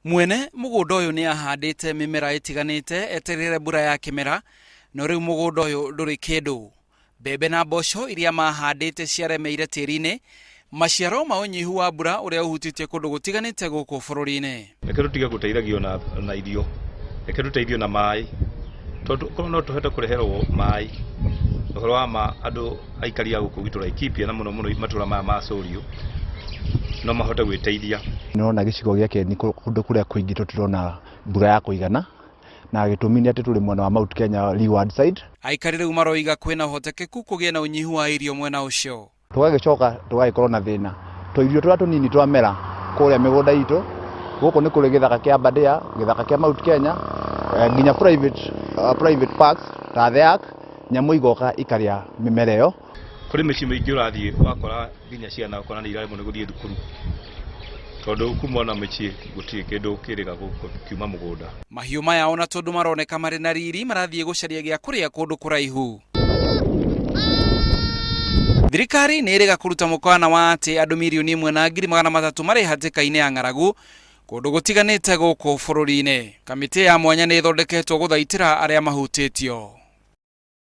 Mwene mũgũnda ũyũ nĩ ahandĩte mĩmera ĩtiganĩte etereire mbura ya kĩmera, no rĩu mũgũnda ũyũ ndũrĩ kĩndũ. Mbembe na mboco iria mahandĩte ciaremeire tĩri-inĩ, maciaro ma ũnyihu wa mbura ũrĩa ũhutĩtie kũndũ gũtiganĩte gũkũ bũrũri-inĩ. Reke tũtige gũteithagio na, na irio, reke tũteithio na maĩ, tondũ korwo no tũhote kũreherwo maĩ, ũhoro wa ma andũ aikari a gũkũ gwitũ Laikipia na mũno mũno matũra maya ma Sũriũ no mahote gwĩteithia. Nĩũrona gĩcigo gĩa Kieni kũndũ kũrĩa kũingĩ tũtirona mbura ya kũigana, na gĩtũmi nĩ atĩ tũrĩ mwena wa Mount Kenya leeward side. Aikari rĩu maroiga kwĩna ũhotekeku kũgĩe na ũnyihu wa irio mwena ũcio. Tũgagĩcoka tũgagĩkorwo na thĩna tũirio tũrĩa tũnini twamera kũrĩa mĩgũnda itũ, gũkũ nĩ kũrĩ gĩthaka kĩa Aberdare, gĩthaka kĩa Mount Kenya, nginya private, private parks ta The Ark, nyamũ igoka ikarĩa mĩmera ĩyo. Kũrĩ mĩciĩ mĩingĩ ũrathiĩ ũgakora nginya ciana ũkona nĩ iraremwo nĩ gũthiĩ thukuru tondũ kuma ona mĩciĩ gũtirĩ kĩndũ kĩrĩga kiuma mũgũnda. Mahiũ maya ona tondũ maroneka marĩ na riri marathiĩ gũcaria gĩa kũrĩa kũndũ kũraihu. Thirikari nĩ ĩrĩga kũruta mũkana wa atĩ andũ 1,300,000 marĩ hatĩka-inĩ ya ng'aragu kũndũ gũtiganĩte gũkũ bũrũri-inĩ. Kamĩtĩ ya mwanya nĩ ĩthondeketwo gũthaitĩra arĩa mahutĩtio.